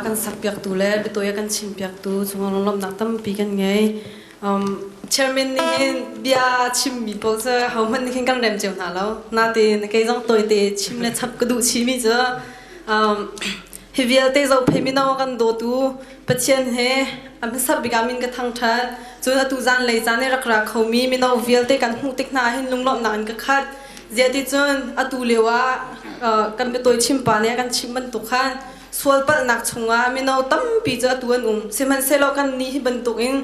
kan sakpiaktu le biatawi a kan chimpiaktu cungah lunglawmhnak tampi kan ngei. Chairman nih hin bia chimmi pawl cu hohmanh nih khin kan rem cio hna lo. Nain kei zong tawite chim le chap ka duh chihmi cu hi vialte zophei mino a kan dawtu Pathian he a hmasa bik ah min ka thangṭhat. Cun atu zanlei caan i rak ra khomi mino vialte kan hmuh tik hna hin lunglawmhnak in ka khat. Ziahticun atu lio ah kan biatawi chimpa nih a kan chimh bantuk khan sualpalhnak chungah mino tampi cu atu an um. Sihmanhsehlaw kannih hi bantukin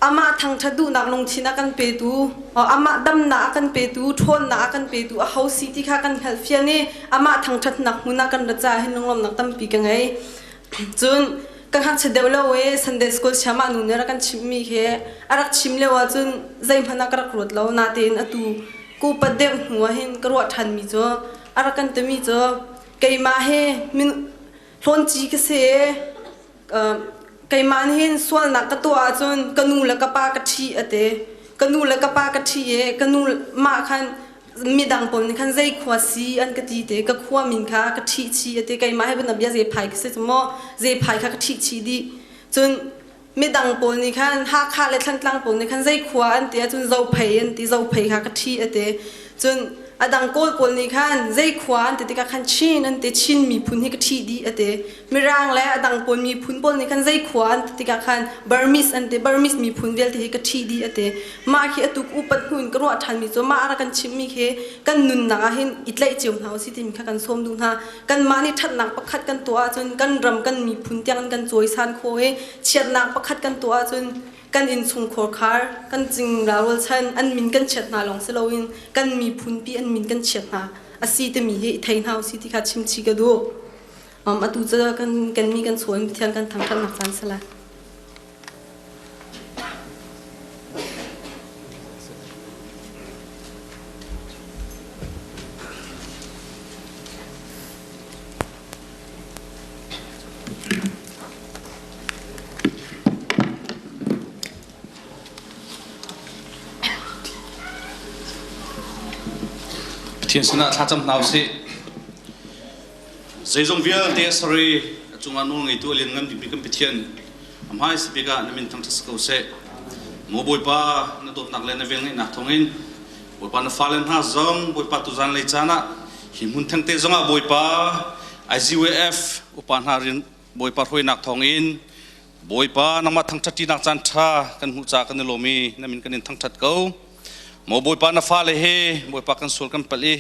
amah thangṭhat duhnak lungthin a kan petu, amah damnak a kan petu, ṭhawnnak a kan petu aho si ti kha kan hngalhfian i amah thangṭhatnak hmun ah kan ra caah hin lunglawmhnak tampi ka ngei. Cun ka ngakchia deuh lo i Sunday school siamah nu nih a rak kan chimhmi khi a rak chim lio ahcun zeihmanh ah ka rak ruat lo. Natein atu ka upat deuh hnu ah hin ka ruah ṭhanmi cu a rak kan timi cu keimah hi min hlawnci ka si i keimah nih hin sualnak ka tuah ahcun ka nu le ka pa ka ṭhi a ti. Ka nu le ka pa ka ṭhi i ka nu mah khan midang pawl nih khan zei khua si an ka ti te ka khua min kha ka ṭhih chih a ti. Keimah hi bia zei phai ka si cu maw zei phai kha ka ṭhih chih dih. Cun midang pawl nih khan Hakha le Thlantlang pawl nih khan zei khua an ti ahcun Zophei an ti Zophei kha ka ṭhi a ti. Cun a dang Kawl pawl nih khan zei khua an ti tikah khan Chin an ti Chin miphun hi ka ṭhih dih a ti. Mirang le a dang pawl miphun pawl nih khan zei khua an ti tikah khan Burmese an ti Burmese miphun vialte hi ka ṭhih dih a ti. Mah khi atu upat hnu in ka ruah ṭhanmi cu mah a rak kan chimhmi khi kan nunnak ah hin i tlaih cio hna usih timi kha kan sawm duh hna. Kanmah nih ṭhatnak pakhat kan tuah ahcun kan ram kan miphun tiang in kan cawisan khawh i chiatnak pakhat kan tuah ahcun kan innchungkhar khar kan cingla rualchan an min kan chiat hna lawng si loin kan miphun pi an min kan chiat hna a si timi hi i thei hna usih ti kha chimchih ka duh. Atu cu kan kan mi kan chawn Pathian kan thangṭhatnak caan si lai. Pathian sinah thlacam hna usih. Zeizong vialte a ser i a cungah nawl ngeitu a lianngan bikmi kan Pathian, a hmaisa bik ah na min thangṭhat si ko seh. Maw Bawipa, na dawtnak le na velngeihnak thawngin Bawipa na fale hna zong Bawipa tuzan lei caan ah hi hmun thengte zongah Bawipa IGWF upa hna rian Bawipa hruainak thawngin Bawipa nangmah thangṭhatṭinak caan ṭha kan hmuh caah kan i lawm i na min kan in thangṭhat ko. Maw Bawipa na fale he Bawipa kan sual kan palh i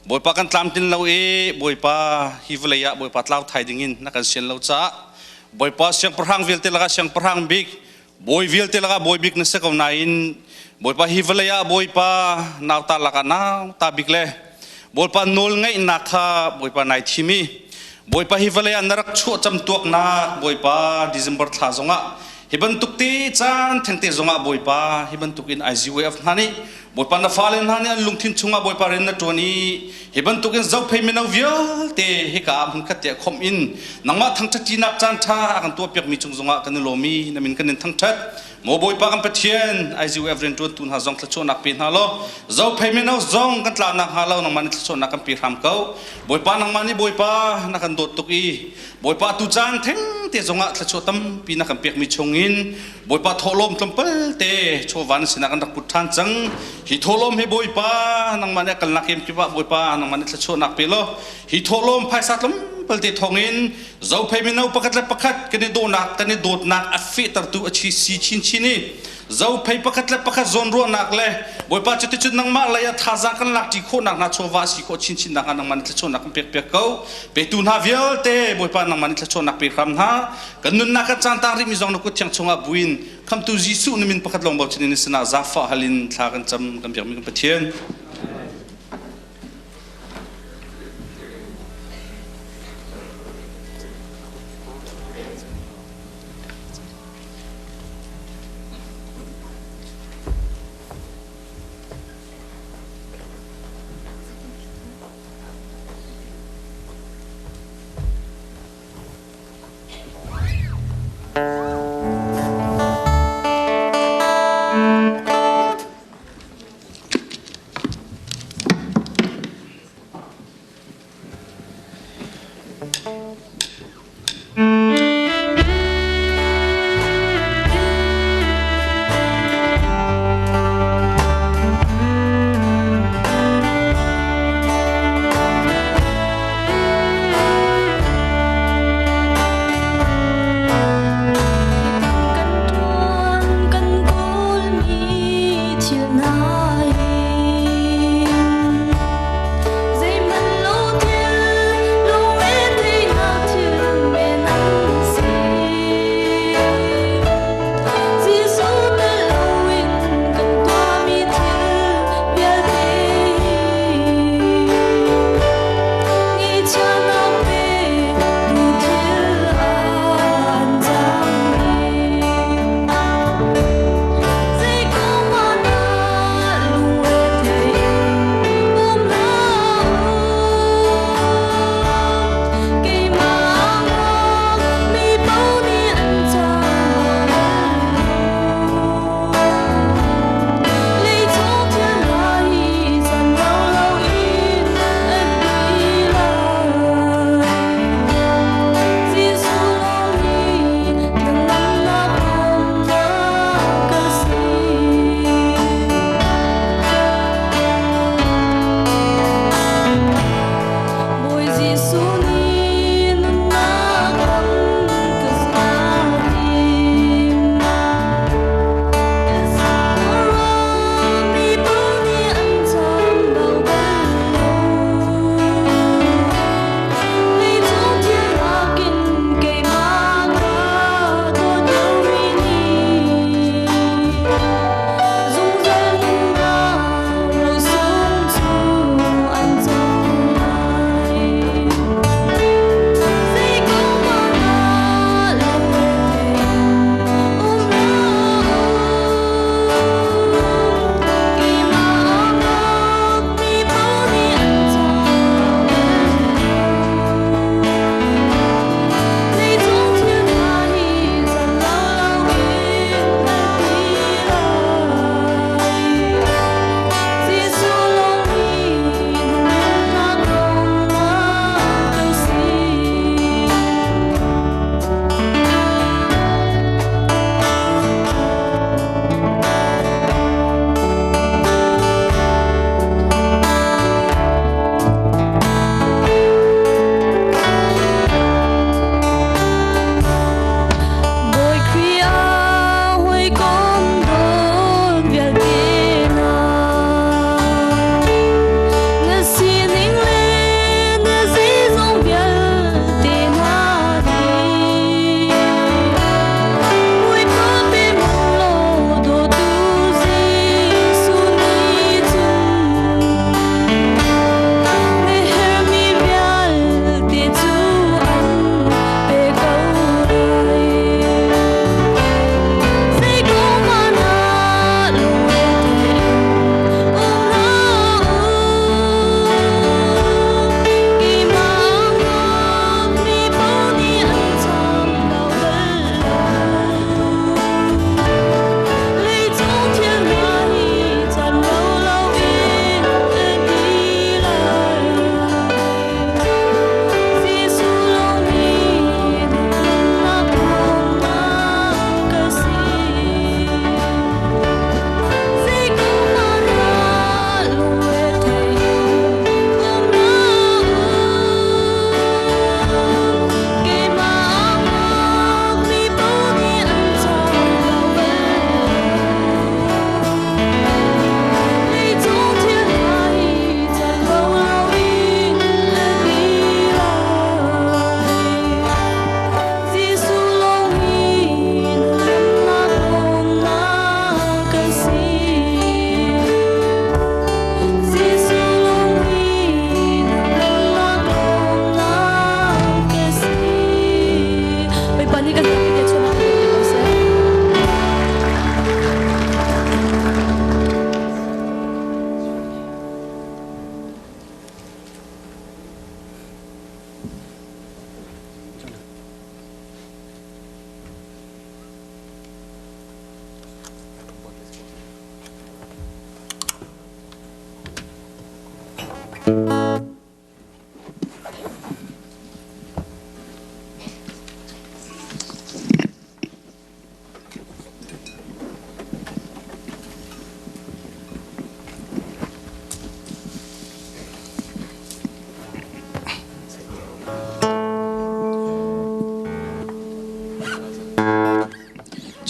Bawipa kan tlamtlin lo i Bawipa hi vawlei ah Bawipa tlau thai dingin na kan sian lo caah Bawipa siangpahrang vialte lakah siangpahrang bik bawi vialte lakah bawi bik na si ko nain Bawipa hi vawlei ah Bawipa nauta lakah nauta bik le Bawipa nawl ngeihnak kha Bawipa nai thim i Bawipa hi vawlei ah na rak chuah camtuaknak Bawipa December thla zongah Hi bantuk te caan thengte zongah Bawipa hi bantuk in IGWF hna nih Bawipa na fale hna nih an lungthin chungah Bawipa rian na ṭuan i hi bantuk in zophei mino vialte hika ah hmunkhat te khomh in nangmah thangṭhatṭinak caan ṭha a kan tuahpiakmi cung zongah kan i lawm i na min kan in thangṭhat. Maw Bawipa kan Pathian IGWF rianṭuantu hna zong thluachuahnak pe hna law zophei mino zong kan tlaunak hnga lo nangmah nih thluachuahnak kan pe hram ko. Bawipa nangmah nih Bawipa na kan dawt tuk i Bawipa tu caan thengte zongah thluachuah tampi na kan pekmi chungin Bawipa thawhlawm tlawmpal te chawva na sinah kan rak put ṭhan cang. Hi thawhlawm hi Bawipa nangmah nih a kalnak kem kip ah Bawipa nangmah nih thluachuahnak pe law hi thawhlawm phaisa tlawmpal te thawngin zophei mino pakhat le pakhat kan i dawhnak kan i dawtnak a fehtertu a chi si chinchin i Zophei pakhat le pakhat zawnruahnak le Bawipa cuticun nangmah lei ah thazaang kan lakṭi khawhnak hna chawva a si khawh chinchin nakhnga nangmah nih thluachuahnak kan pekpiak ko. Petu hna vialte Bawipa nangmah nih thluachuahnak pe hram hna. Kan nunnak kan caan tang rihmi zong na kut thiang chungah buin Khamtu Jesuh na min pakhat lawng bochan in na sinah zaangfah hal in thla kan cam kan biakmi kan Pathian.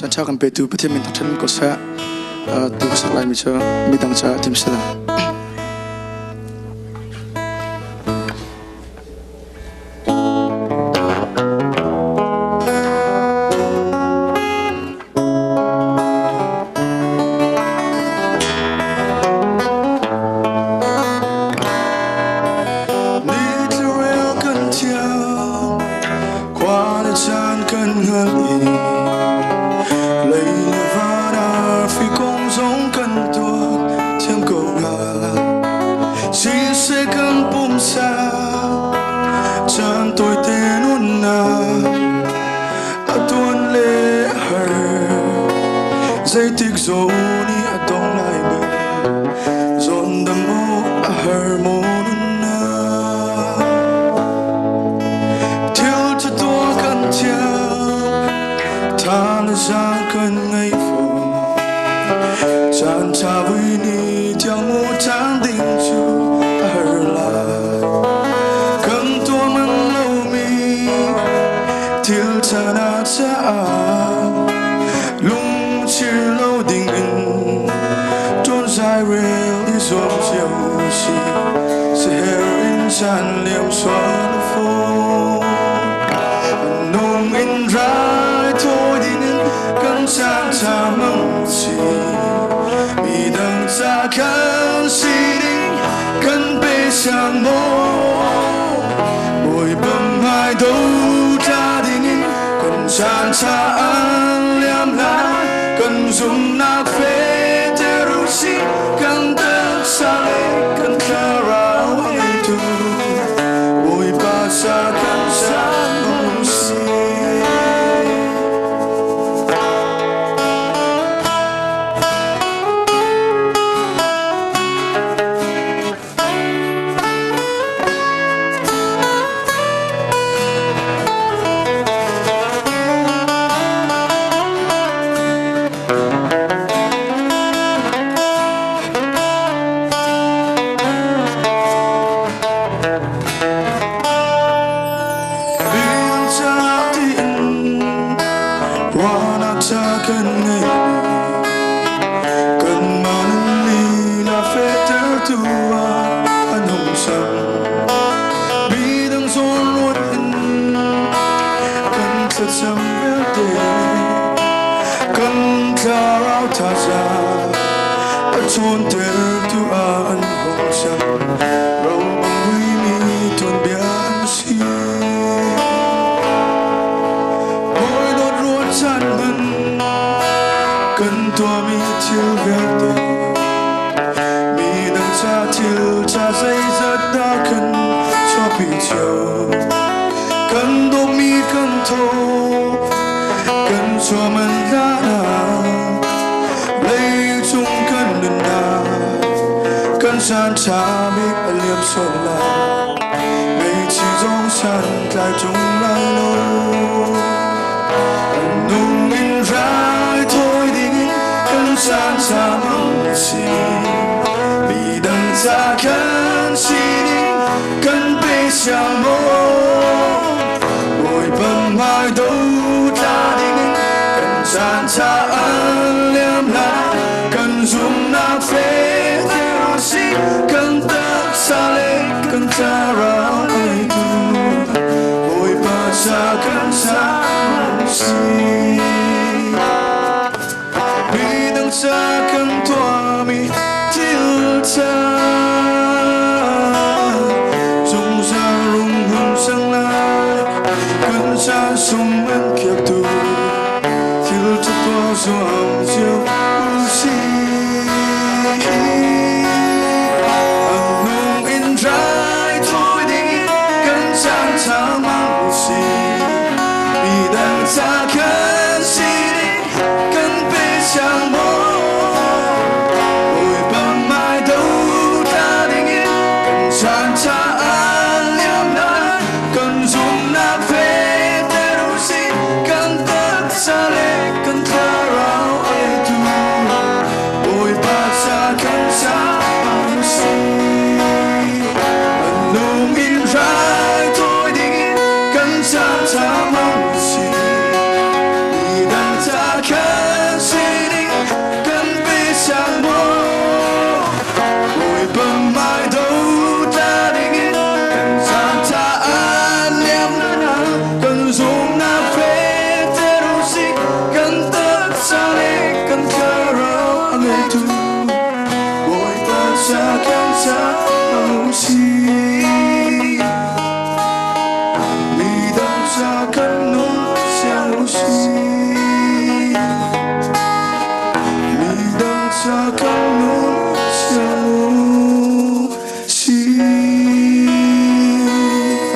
Chan kan petu Pathian min thangṭhat ko seh. Tu ka sak laimi cu midang caah tim si lai. Ni kan thiang, khua le caan kan hngal i lei le van arfi kong zong kan tuak thiam ko hnga. Siseh kan pumsa caan tawite nunnak a tuan le a har, zeitik zawn i a dong lai bel zawn dam awk a har maw nunnak. Thil ṭha tuah kan thiam, tha le zaang kan ngei fawn, caan ṭha vui ni tiang mu cang ding cu a har lai. Kan tuah man lomi thil ṭha na caah lungchir lo ding in ṭawn zai rel i zuam cio si seher in caan liam sual a fawn. Nung in rai thawi ding in kan caan ṭha mang si, midang ca kan sining kan pe siang maw? Bawipa hmai do tla ding in kan caan ṭha an liam lai, kan zumhnak fehter u sih, kan taksa le kan thlarau a ngeitu Bawipa ca kan sang u sih. Kan thlarau thazaang a ṭhawnter tu ah an hung cang, ro bang vuimi tuanbia an si. Hawi dawt ruahchan hmanh kan tuahmi thil vialte, midang ca thil ṭha zeizat dah kan chuahpi cio? Kan dawtmi kan thaw kan chuahman hlanah leicung kan nunnak kan caan ṭha bik a liam sual lai, meici zong santlai ṭung lai lo. Nung in rai thawi ding in kan caan ṭha mang si, midang ca kan sining kan pe siang maw? Bawipa hmai do tla ding in kan caan ṭha an liam lai, kan zumhnak fehter u sih, kan taksa le kan thlarau ngeitu Bawipa ca kan sang u sih. Midang ca kan tuahmi thil ṭha zungzal rung hun cang lai, kan caan sung an khiaktu thil ṭha tuah zuam cio u sih. Nung in rai thawi ding in kan caan ṭha mang u sih, midang ca kan sining kan pe siang maw? Bawipa hmai do tla ding in kan caan ṭha an liam lai, kan zumhnak fehter u sih, kan taksa le kan thlarau eitu Bawipa ca kan sang u sih. Nung in rai thawi ding in kan caan ṭha mang u sih.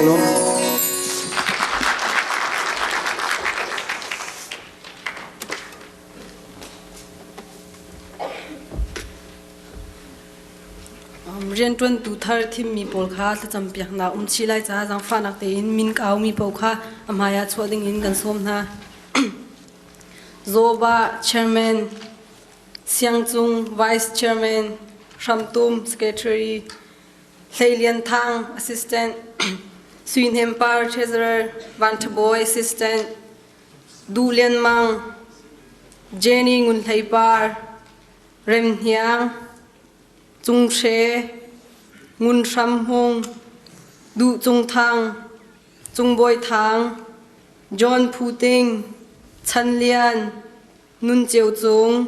Kalom. Rianṭuantu thar thimmi pawl kha thlacampiaknak um chih lai caah zaangfahnak tein min ka aumi paoh kha a hmaiah chuah dingin kan sawm hna. Zawba Chairman, Siang Cung Vice Chairman, Hram Tum Secretary, Hlei Lian Thang Assistant, Sui Hnem Par Treasurer, Van Tha Bawi Assistant, Duh Lian Mang, Jenny Ngun Hlei Par, Rem Hniang, Cung Hre, Ngun Hram Hmung, Duh Cung Thang, Cung Bawi Thang, John Phu Ting, Chan Lian, Nun Ceu Cung,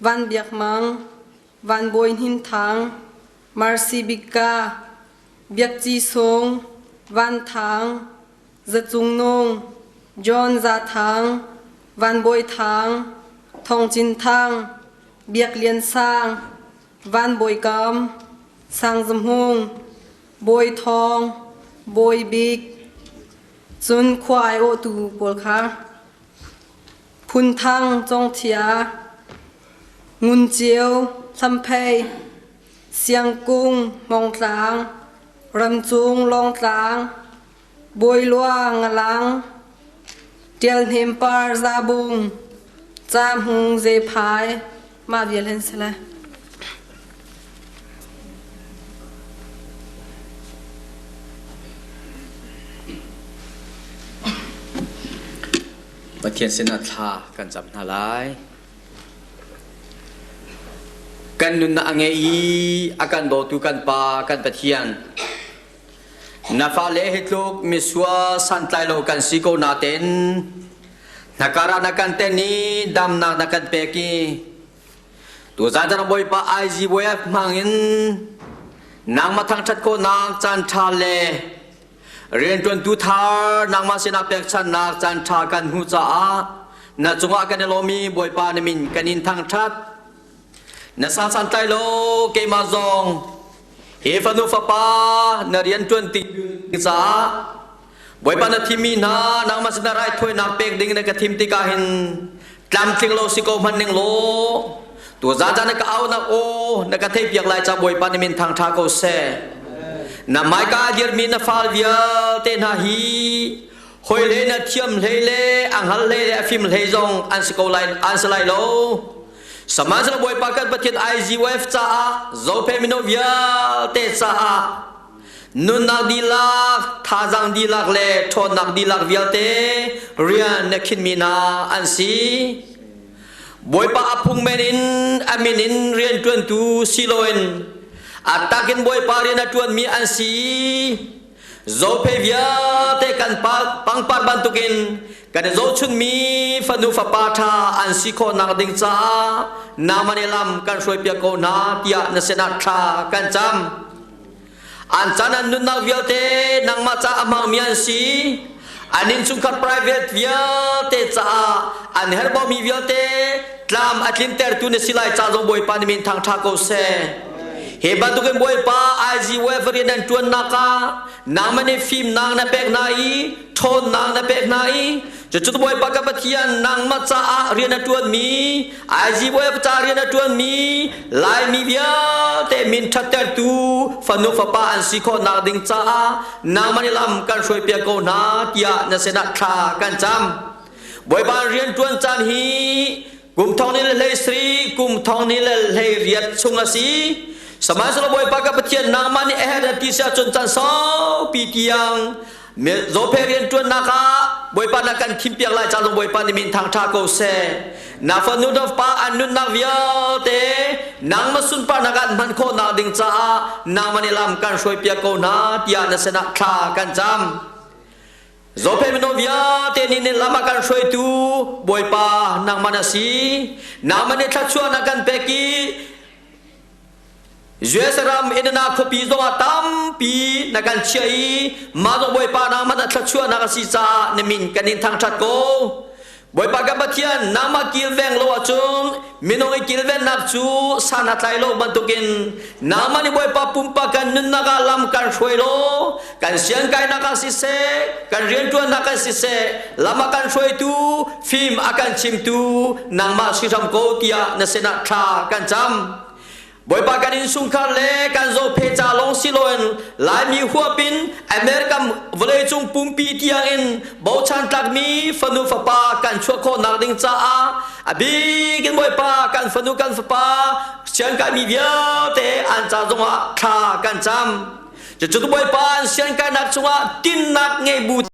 Van Biak Mang, Van Bawi Hnin Thang, Marcy Bikka, Biak Ci Sung, Van Thang, Za Cung Nung, John Za Thang, Van Bawi Thang, Thong Cin Thang, Biak Lian Sang, Van Bawi Kam, Sang Za Hmung, Bawi Thawng, Bawi Bik, cun khua aiawhtu pawl kha Phunthang, Congthia, Ngunceu, Hlamphei, Siangkung, Hmawngtlang, Ramcung, Lawngtlang, Bawilua, Ngalang, Ṭialhnem Zabung, Cahmung, Zephai, mah vial hin si lai. Pathian sinah thla kan cam hna lai. Kan nunnak a ngei i a kan dawtu kan Pa, kan Pathian. Na fale hi tluk misual santlai lo kan si ko natein na karah na kan ten i damnak na kan pek i tuzan caan Bawipa IGWF hmangin nangmah thangṭhat khawhnak caan ṭha le rianṭuantu thar nangmah sinah pekchanhnak caan ṭha kan hmuh caah na cungah kan i lawm i Bawipa na min kan in thangṭhat. Na sa santlai lo keimah zong hi fanu fapa na rianṭuan ti caah Bawipa na thimmi hna nangmah sinah raithawinak pek ding na ka thim tikah hin tlamtling lo si ko hmanh ning law tuzaan caan na ka aunak aw na ka theihpiak lai ca Bawipa na min thangṭha ko seh. Na hmaika a dirmi na fal vialte hna hi hoi le na thiam hlei le a hngal hlei le a fim hlei zong an si ko lai an si lai lo. Sihmanhsehlaw Bawipa kan Pathian IGYF caah Zophe mino vialte caah nunnak dihlak, thazaang dihlak le ṭhawnnak dihlak vialte rian na khinmi hna an si. Bawipa a phungmen in a min in rian ṭuantu si loin a takin Bawipa rian a ṭuanmi an si. Zophei vialte kan pangpar bantukin kan i zohchunmi fanu fapa ṭha an si khawhnak ding caah nangmah nih lam kan hruaipiak ko hna tiah na sinah thla kan cam. An caan an nunnak vialte nangmah ca a hmangmi an si. An innchungkhar private vialte caah an herhbaumi vialte tlam a tlintertu na si lai ca zong Bawipa nih min thangṭha ko seh. Hi bantukin Bawipa IGWF rian an ṭuannak ah nangmah nih fimnak na pek hna i ṭhawnnak na pek hna i cucu Bawipa ka Pathian nangmah caah rian a ṭuanmi IGWF ca rian a ṭuanmi Laimi vialte min ṭhattertu fanu fapa an si khawhnak ding caah nangmah nih lam kan hruaipiak ko hna tiah na sinah thla kan cam. Bawipa rian ṭuan caan hi kum thong ni le hlei sarih kum thong ni le hlei riat chung a si. Sihmanhsehlaw Bawipa ka Pathian nangmah nih a herh na ti si ahcun caan saupi tiang Zophe rianṭuannak ah Bawipa na kan thimpiak lai ca zong Bawipa nih min thangṭha ko seh. Na fanu na pa an nunnak vialte nangmah sunparnak ah an hman khawhnak ding caah nangmah nih lam kan hruaipiak ko hna tiah na sinah thla kan cam. Zophe mino vialte nih nih lam a kan hruaitu Bawipa nangmah na si. Nangmah nih thluachuah na kan pek i US ram Indiana khuapi zongah tampi na kan chiah i mah zong Bawipa nangmah na thluachuahnak a si caah na min kan in thangṭhat ko. Bawipa kan Pathian nangmah kilveng lo ahcun minung i kilvennak cu san a tlai lo bantukin nangmah nih Bawipa pumpak kan nunnak ah lam kan hruai law kan siangkainak ah siseh kan rianṭuannak ah siseh lam a kan hruaitu fim a kan chimtu nangmah si hram ko tiah na sinah thla kan cam. Bawipa kan innchungkhar le kan zohphe ca lawng si loin Laimi huap in America vawleicung pumpi tiangin bochan tlakmi fanu fapa kan chuah khawhnak ding caah a bik in Bawipa kan fanu kan fapa siangkaimi vialte an ca zongah thla kan cam. Cucu Bawipa an siangkainak chungah tinnak ngei bu.